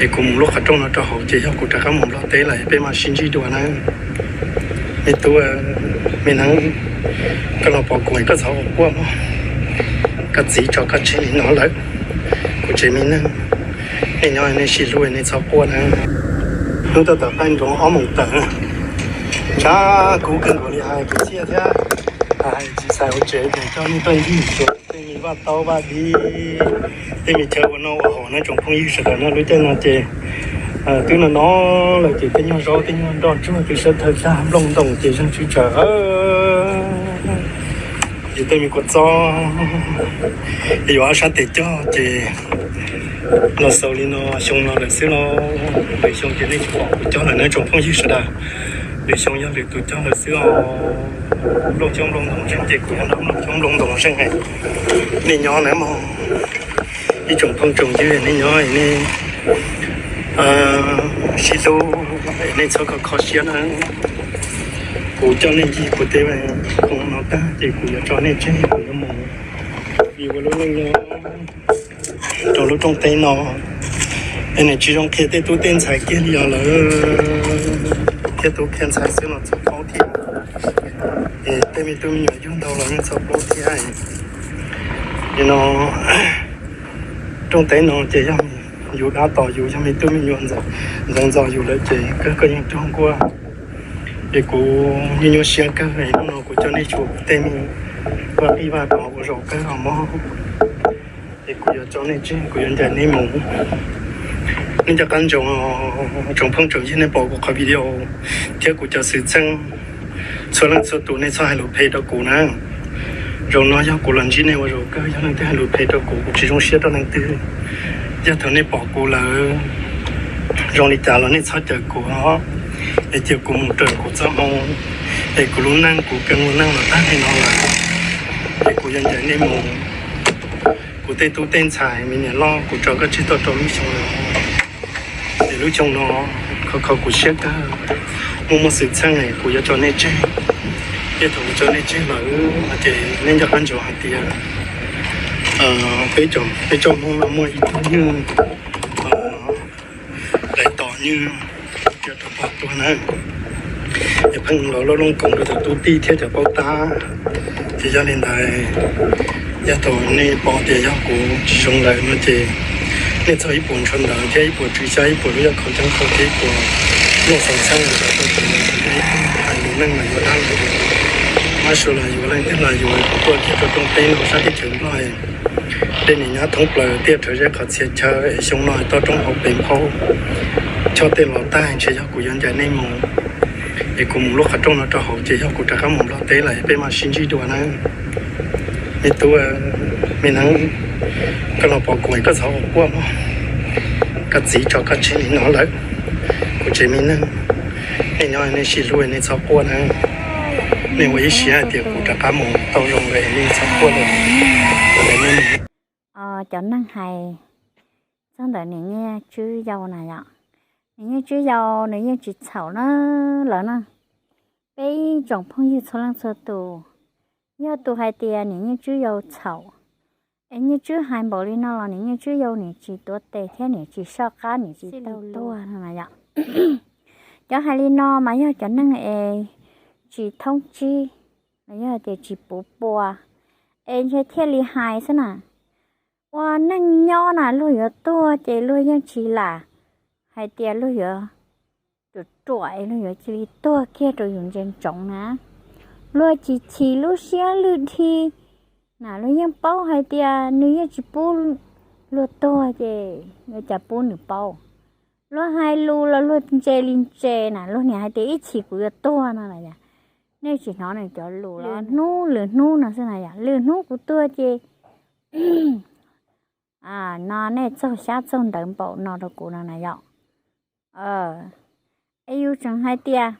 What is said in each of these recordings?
Es kuv mus lub qhov rooj no rau hauv ces yog kuv rov qab mus Nplog teb lawm, peb mam sib ntsib dua na. Me tub, me neeb, koj los pom kuv es koj txhob ua quaj mog, koj txiv tso koj tseg li no lawm. Kuv tsev me neeg, nej nyob nej sib hlub nej txhob quaj na. Hnub tab tom qaij nroos ob moos tawm, tshav kub kawg nkaus li, hais kwv txhiaj thiab hais tsis xav hauv tsev ces coj nej tuaj ncig rau tej me vaj taub vaj dib, tej me chaw ua noj ua haus na tsoom phooj ywg sawv daws na. Lub caij no ces twb no no lawm ces tej nyuag zaub tej nyuag nroj tsuag twb sab thawj tag, nplooj ntoos ces zeeg tswb tsawv. Ces tej me kua txob yuav ob sab tes cog ces los xaus li no, xyoo no lawm xwb los. Lwm xyoo ces nej tsis pom kuv cog lawm na tsoom phooj ywg sawv daws. Lwm xyoo yog lwm tus cog lawm xwb os. Nplooj coob nplooj ntoos zeeg ces kuv yog nplooj coob nplooj ntoos zeeg. Nej nyob na mog, ib tsoom phooj tsoom ywg, nej nyob nej sib hlub, nej txhob kho kho siab na. Kuv coj nej ncig kuv tej khoom no tag ces kuv yuav tso nej tseg, kuv yuav mus vim ua lub neej no rau lub rooj teb no. Es nws tsis zoo qhia tej tub tej ntxhais kiag li os lawm, qhia tub qhia ntxhais xwb los txhob paub thiab. Es tej me tub me nyuam yug ntau los yeej txhob paub thiab. Nim no rooj teb no ces yog yus dab tos yus, yog me tub me nyuam ntxeev ntxos yus lawm ces kawg koj yeej raug nkuaj. Es kuv nyuaj nyuaj siab kawg, hnub no kuv coj nej tshuav tej me vaj qij vaj rov ua zaum kawg os mog. Es kuv yuav tso nej tseg, kuv yuav ncaim nej mus. Nej nco qab ntsoov, tsoom phooj tsoom ywg, nej pom kuv qhov video thiab kuv cov xwm txheej, txhua leej txhua tus nej txhob hais lus phem rau kuv na. Zaum no yog kuv los ntsib nej ua zaum kawg, yog leej twg hais lus phem rau kuv, kuv tsis zoo siab rau leej twg. Yog thaum nej pom kuv lawm zoo li cas los nej txhob caw kuv os, es cia kuv mus raws kuv txoj hmoo, es kuv lub neej kuv kawg ua neej los tag li no lawm, es kuv yuav ncaim nej mus. Kuv tej tub tej ntxhais me niam loj, kuv tso koj tseg tuaj rau lub xyoo no. Es lub xyoo no kho kho kuv siab kawg, muaj muaj xwm txheej kuv yuav tso nej tseg. Thiab thaum kuv tso nej tseg lawm no ces nej nco qab ntsoov hais tias peb, peb tsoom Hmoob no muaj ib tug ywg lawv tom nws, cia rau pog tuag na. Es pheej los loj looj koom rau cov tub tij thiab cov paub tab. Ces yog li ntawd, yog thaum nej pom tias yog kuv tsis zoo lawm no ces nej txhob ib puas ntshaw ntawv thiab ib puas tsw xyab, ib puas lub yaj khau ceeb khau thiab ib puas luaj xaus txheeb rau kuv, kuv yog ib tug hais lus neej mas yuav dab los yuav, mab sua los yuav, leej twg los yuav, kuv tuaj kiag rau rooj teb no sab teb chaws Nplog, tej niam nyab thoob plaws tiaj rhawv zeb qhov txhia chaw es xyoo no toj roob hauv pes nphaub, choj tej los tag, ntshe yog kuv yuav ncaim nej mus. Es kuv mus lub qhov rooj no rau hauv ces yog kuv rov qab mus Nplog teb lawm, peb mam sib ntsib dua na. Me tub, me neeb, koj los pom kuv es koj txhob ua quaj mog, koj txiv tso koj tseg li no lawm. Kuv tsev me neeg, nej nyob nej sib hlub nej txhob quaj na. Nej ua ib siab hais tias kuv rov qab mus tau zoo lawm nej txhob quaj lawm. Cov neeg hais txog ntawm niam Nyiaj Tswb yau na yom, niam Nyiaj Tswb yau nws yeej tsis txhaum na lawm na. Peb ib tsoom phooj ywg txhua leej txhua tus, yog tus hais tias niam Nyiaj Tswb yau txhaum, es Nyiaj Tswb hais npaum li no los niam Nyiaj Tswb yau nim tsis tuav tes thiab nim tsis soj qab nim tsis tau tuag no na yom. Cov hais li no mas yog cov neeg es tsis thoob tsib, los yog tias tsis puv pua, es ntshe thiaj li hais xwb na. Ua neej nyob na luag yuav tuag ces luag yeej tsis lam hais tias luag yuav ruam ruam es luag yuav cia li tuag kiag rau yus ntsia ntsoov na. Luag chim chim lub siab lwj dhi na, luag yeej paub hais tias nws yeej tsis pub luag tuag ces yuav cas pub nws paub. Luag hais lus los luag ntse li ntse na, luag niam hais tias ib chim kuv yuav tuag no na yom. Nej tsis hnov nws cov lus lwm hnub lwm hnub no xwb na yom, lwm hnub kuv tuag ces no nej txaug xyab txaug ntawv npaum no rau kuv no na yom. Es yus tseem hais tias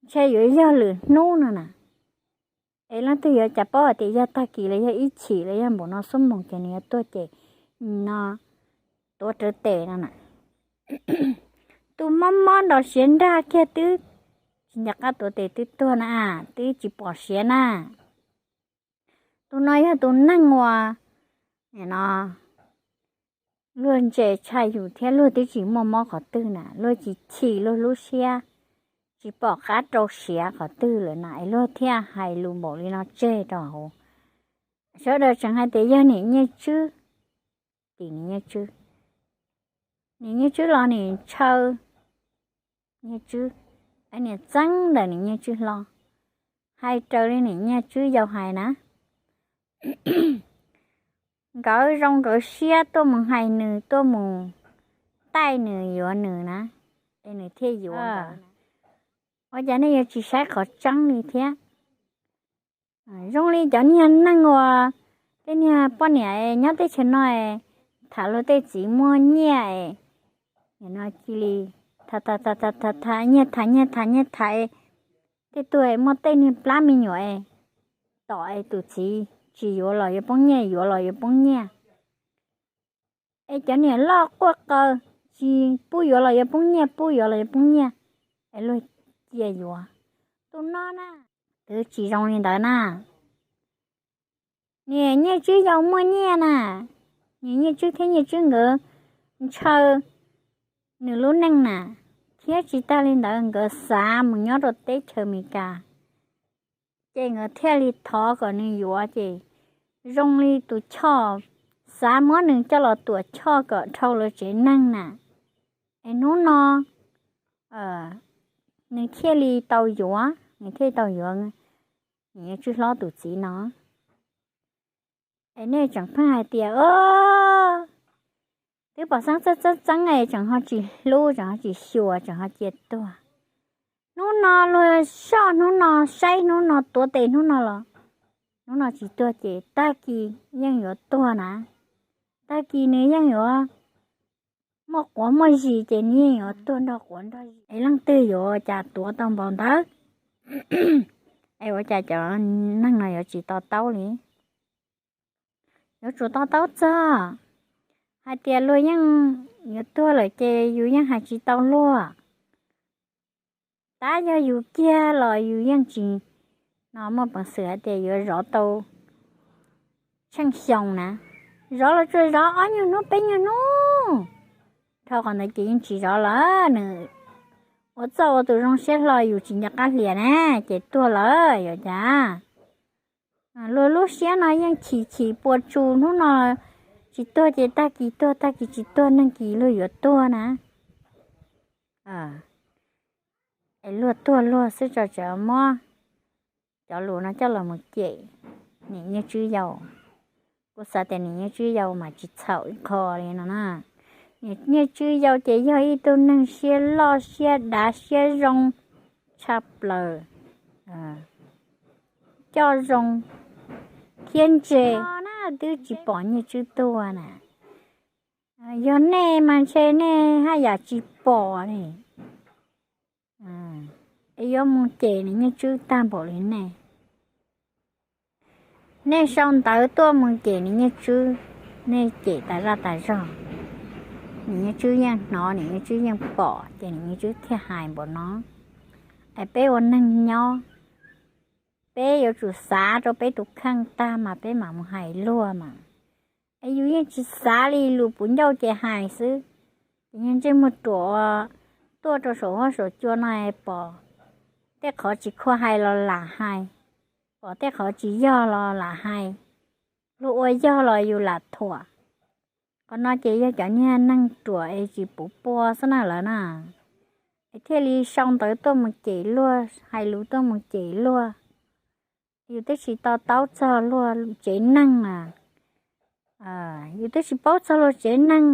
ntshe yuav yog lwm hnub no na. Es leej twg yuav cas paub hais tias yog tag kis los yog ib chim los yog npaum no xuab moos ces nws yuav tuag ces no tuav rawv tes no na. Tus mob mob nrov siav nrag kiag twb tsis nco qab tuav tes twb tuag na, twb tsis pom siav na. Tus no yog tus neeg uas no Luag ntse tshaj yus thiab luag twb tsis muaj mob qhov twg na, luag tsis chim luag lub siab, tsis pom qab rau siav qhov twg lawm na es luag thiaj hais lus npaum li no tseg rau hauv. Sawv daws tseem hais tias yog niam Nyiaj Tswb, tim niam Nyiaj Tswb, niam Nyiaj Tswb los nim ntshaw Nyiaj Tswb, niam txeeb ntawm niam Nyiaj Tswb hlo, hais raws li niam Nyiaj Tswb yau hais na. Nkawd zoo nkawd siab tuaj mus hais nws, tuaj mus taij nws yuav nws na, es nws thiaj yuav. Ua cas nej yuav tsis saib qhov tseeb li thiab? Zoo li cov niag neeg uas tej niag poj niam nyob teb chaws no es tham luag tej txiv muaj nyiaj es, nim no cia li tham tham tham tham tham tham nyiag tham nyiag tham nyiag tham es, tej tug es muaj tej niag plab me nyuam es, tom es tus txiv tsis yuav los yuav poob nyiaj, yuav los yuav poob nyiaj. Es cov niam loj quaj qw, tsis pub yuav los yuav poob nyiaj, pub yuav los yuav poob nyiaj, es luag cia yuav. Tus no na, twb tsis zoo li ntawd na. Niam Nyiaj Tswb yau muaj nyiaj na, niam Nyiaj Tswb thiab Nyiaj Tswb nkawd ntshaw nws lub neej na, thiab tsis tag li ntawd nkawd xav mus nyob rau teb chaws Amelikas, ces nkawd thiaj li thov kom nws yuav, ces zoo li tus Choj xav muab nws coj los tuam Choj kom dhau lawv tsev neeg na. Es hnub no nws thiaj li tau yuav, nws thiaj li tau yuav niam Nyiaj Tswb hlob tus txiv no. Es nej tseem pheej hais tias, twb pom xeeb txeeb txeeb es tseem ho tsis hlub, tseem ho tsis xyuas, tseem ho cia tuag. Hnub no luag soj hnub no, saib hnub no, tuav tes hnub no los hnub no tsis tuag ces tag kis yeej yuav tuag na. Tag kis nws yeej yuav muaj quav muaj zis ces nws yeej yuav tuag nrog quav nrog zis. Es leej twg yuav ua cas tuav tau npaum ntawd? Es ua cas cov neeg no yuav tsis to taub li? Yuav tsum to taub txog hais tias luag yeej yuav tuag lawm ces yus yeej hais tsis tau luag. Tab yog yus kiag los yus yeej tsis, no muaj peev xwm hais tias yuav zov tau tsheej xyoo na. Zov los tsuas zov ob nyuag hnub peb nyuag hnub, dhau qhov ntawd ces yeej tsis zov lawm. Nws ua txoj ua tus zoo siab hlo yus tsis nco qab hlias na, ces tuag lawm yuav cas? Luag lub siab no yeej chim chim puas tsus, hnub no tsis tuag ces tag kis tuag, tag kis tsis tuag, neeg kis luag yuav tuag na. Es luag tuag luag xwb tso, tseem muab cov lus no coj los mus cem niam Nyiaj Tswb yau. Kuv xav tias niam Nyiaj Tswb yau mas tsis txhaum ib qho li no na. Niam Nyiaj Tswb yau ces yog ib tug neeg siab loj siab dav siab zoo tshaj plaws, coj zoo thiab ntse. Twb tsis pom Nyiaj Tswb tuag na. Yog nej mas ntshe nej haj yam tsis pom li. Es yuav mus cem niam Nyiaj Tswb tag npaum li nej. Nej sau ntawv tuaj mus cem niam Nyiaj Tswb, nej cem tas zaj tas zog, niam Nyiaj Tswb yeej hnov, niam Nyiaj Tswb yeej pom, ces niam Nyiaj Tswb thiaj hais npaum no. Es peb ua neeg nyob, peb yuav tsum xav rau peb tus kheej tag mas peb mam mus hais luag mas. Es yus yeej tsis xav li, lus puv ncauj ces hais xwb. Ces yog ntsej muag ruam tuaj rau saum huab saum cua no es pom tej qhov tsis khuam hais los lam hais, pom tej qhov tsis yog los lam hais, luag ua yog los yus lam thuam. Qhov no ces yog cov niag neeg ruam es tsis puv pua xwb na lawv na. Es thiaj li sau ntawv tuaj mus cem luag, hais lus tuaj mus cem luag. Yus twb tsis to taub txog luag tsev neeg na. Yus twb tsis paub txog luag tsev neeg.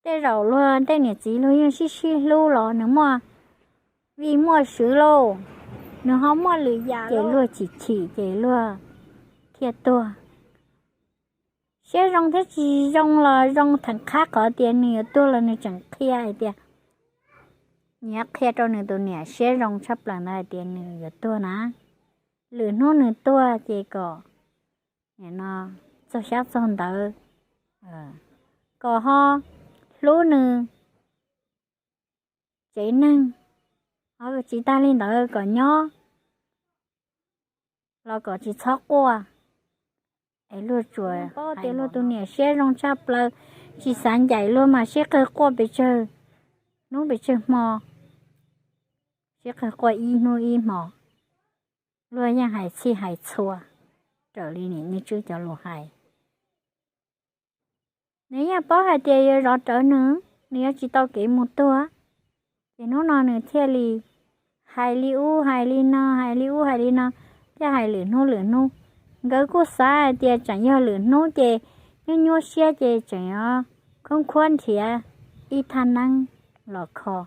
Tej zaum luag tej niam txiv luag yeej sib sib hlub los nws muaj vij muaj sw lauj, nws ho muaj lwm yam ces luag chim chim ces luag thiaj tuag. Siab zoo thiab tsis zoo los zoo theem qhab qhov tias nws yuav tuag los nws tseem qhia hais tias, nws yuav qhia rau nws tus niam siab zoo tshaj plaws ntawd hais tias nws yuav tuag na. Lwm hnub nws tuag ces kom, no, txog xyab txog ntawv, kom ho hlub nws tsev neeg, ho tsis tag li ntawd kom nyob los kom tsis txhob quaj. Es luag tsuas paub tias luag tus niam siab zoo tshaj plaws, tsis xav ncaim luag mas sib qawg quaj pes tsawg hnub pes tsawg hmo, sib qawg quaj ib hnub ib hmo. Luag yeej hais txhij hais txhua raws li niam Nyiaj Tswb cov lus hais. Nws yeej paub hais tias yuav zov rawv nws, nws yuav tsis tau kev mus tuag. Ces hnub no nws thiaj li hais li ub hais li no, hais li ub hais li no, thiaj hais lwm hnub lwm hnub. Nkawd kuj xav hais tias tseem yog lwm hnub ces nyuaj nyuaj siab ces tseem yuav khoob khuab nrhiav ib thaj neeb los kho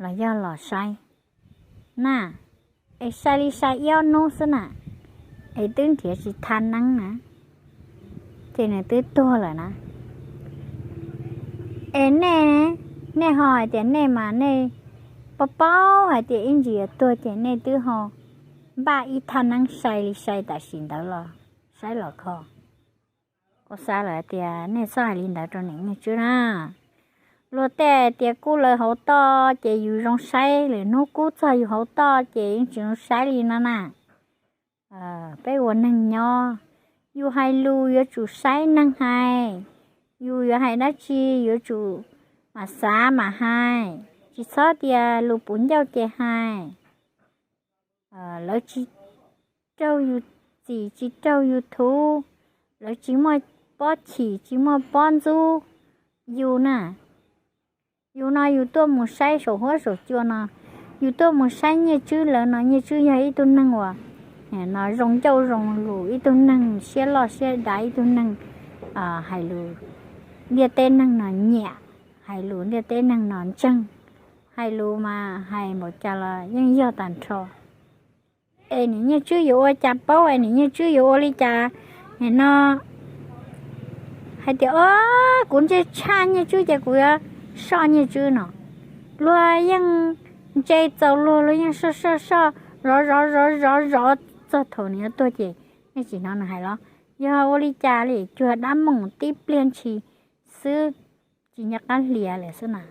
los yog los saib na. Es sai li sai ib ob hnub xwb na, es twb nrhiav tsis thaj neeb na, ces nws twb tuag lawm na. Es nej, nej ho hais tias nej mas nej paub paub hais tias ib ntsis yuav tuag ces nej twb ho npaj ib thaj neeb sai li sai tam sim ntawd los saib los kho. Kuv xav lawm tias nej txhob hais li ntawd rau niam Nyiaj Tswb na. Luag tej tias kub lawv hauv toj ces yus zoo saib, lwm hnub kub txog yus hauv toj ces yeej tsis zoo saib li no na. Peb ua neeg nyob, yus hais lus yuav tsum saib neeg hais, yus yuav hais dab tsi yuav tsum mam xav mam hais, tsis txhob tias lus puv ncauj ces hais. Lawv tsis raug yus txim tsis raug yus thuv, lawv tsis muaj pob chim tsis muaj pob ntxub yus na. Yus no yus tuaj mus saib saum huab saum cua no, yus tuaj mus saib Nyiaj Tswb lawv no, Nyiaj Tswb yog ib tug neeg uas no zoo ncauj zoo lus, ib tug neeg siab loj siab dav, ib tug neeg hais lus ntiaj teb neeg no nyiam, hais lus ntiaj teb neeg no ntseeg, hais lus mas hais npaum cas los yeej yog tag nrho. Es niam Nyiaj Tswb yuav ua cas paub, es niam Nyiaj Tswb yuav ua li cas no hais tias o, kuv ntse tshaj Nyiaj Tswb ces kuv yuav soj Nyiaj Tswb no. Luag yeej ntse txaus luag, luag yeej soj soj soj, zov zov zov zov zov txog thaum nws yuav tuag ces nej tsis hnov nws hais los? Yog ua li cas li, cuag dab moos tib pliag ntshis xwb, tsis nco qab hlias lawm xwb na,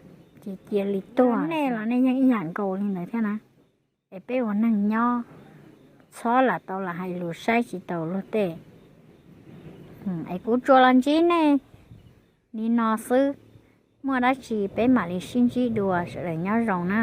ces cia li tuag. Nej los nej yeej ib yam nkaus li ntawd thiab na. Es peb ua neeg nyob, txhob lam tau lam hais lus saib tsis taus luag tej. Es kuv tsuas los ntsib nej li no xwb, muaj dab tsi peb mam li sib ntsib dua, sawv daws nyob zoo na.